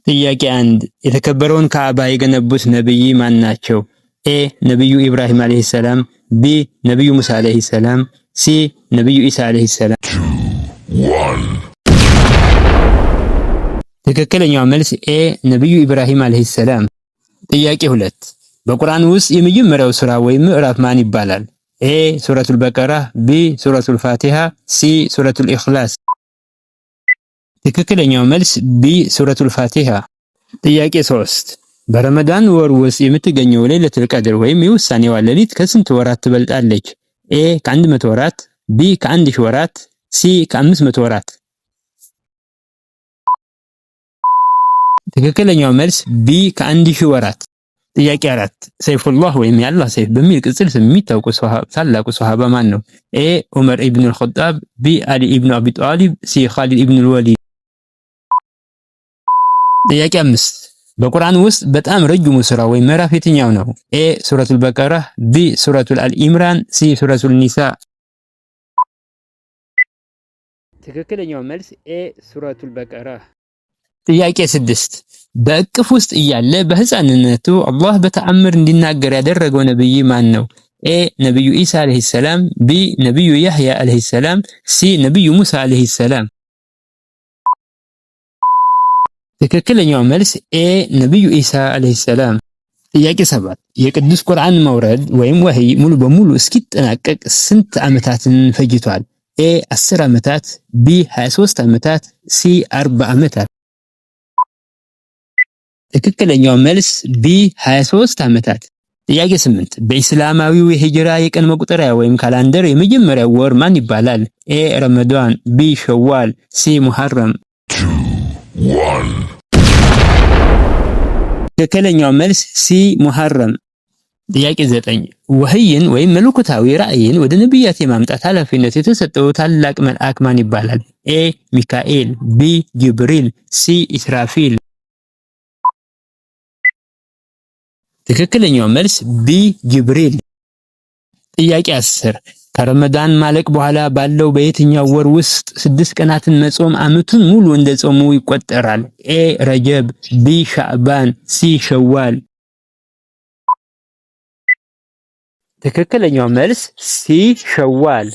ጥያቄ 1፦ የተከበረውን ካዕባ የገነቡት ነብይ ማን ናቸው? A ነብዩ ኢብራሂም ዓለይሂ ሰላም፣ B ነብዩ ሙሳ ዓለይሂ ሰላም፣ C ነብዩ ኢሳ ዓለይሂ ሰላም። 1. ትክክለኛው መልስ A ነብዩ ኢብራሂም ዓለይሂ ሰላም። ጥያቄ 2፦ በቁርአን ውስጥ የመጀመሪያው ሱራ ወይም ምዕራፍ ማን ይባላል? A ሱረቱል በቀራ፣ B ሱረቱል ፋቲሃ፣ C ሱረቱል ኢኽላስ። ትክክለኛው መልስ B ሱረቱል ፋቲሃ። ጥያቄ 3፦ በረመዳን ወር ውስጥ የምትገኘው ሌይለቱል ቀድር ወይም የውሳኔዋ ሌሊት ከስንት ወራት ትበልጣለች? A ከ100 ወራት፣ B ከ1000 ወራት፣ C ከ500 ወራት። ትክክለኛው መልስ B ከ1000 ወራት። ጥያቄ 4፦ ሰይፉላህ ወይም የአላህ ሰይፍ በሚል ቅጽል ስም የሚታወቁ ታላቁ ሶሃባ ማን ነው? A ዑመር ኢብኑ አልኸጣብ፣ B አሊ ኢብኑ አቢ ጣሊብ፣ C ኻሊድ ኢብኑ አልወሊድ። ጥያቄ 5፦ በቁርአን ውስጥ በጣም ረጅሙ ሱራ ወይም ምዕራፍ የትኛው ነው? A ሱረቱል በቀራ፣ B ሱረቱል አልኢምራን፣ C ሱረቱል ኒሳ። ትክክለኛው መልስ A ሱረቱል በቀራ። ጥያቄ 6፦ በእቅፍ ውስጥ እያለ በህፃንነቱ አላህ በተአምር እንዲናገር ያደረገው ነብይ ማን ነው? A ነብዩ ኢሳ ዓለይሂ ሰላም፣ B ነብዩ ያህያ ዓለይሂ ሰላም፣ C ነብዩ ሙሳ ዓለይሂ ሰላም። ትክክለኛው መልስ A ነብዩ ኢሳ ዓለይሂ ሰላም። ጥያቄ 7፦ የቅዱስ ቁርአን መውረድ ወይም ወህይ ሙሉ በሙሉ እስኪጠናቀቅ ስንት ዓመታትን ፈጅቷል? A 10 ዓመታት፣ B 23 ዓመታት፣ C 40 ዓመታት። ትክክለኛው መልስ B 23 ዓመታት። ጥያቄ 8፦ በኢስላማዊው የሂጅራ የቀን መቁጠሪያ ወይም calendar የመጀመሪያው ወር ማን ይባላል? A ረመዳን፣ B ሸዋል፣ C ሙሐረም። 1. ትክክለኛው መልስ C ሙሐረም። ጥያቄ 9፦ ወህይን ወይም መለኮታዊ ራእይን ወደ ነቢያት የማምጣት ኃላፊነት የተሰጠው ታላቅ መልአክ ማን ይባላል? A ሚካኤል፣ B ጅብሪል፣ C ኢስራፊል። ትክክለኛው መልስ B ጅብሪል። ጥያቄ 10፦ ከረመዳን ማለቅ በኋላ ባለው በየትኛው ወር ውስጥ 6 ቀናትን መጾም ዓመቱን ሙሉ እንደ ጾሙ ይቆጠራል? A ረጀብ፣ B ሻዕባን፣ C ሸዋል። ትክክለኛው መልስ C ሸዋል።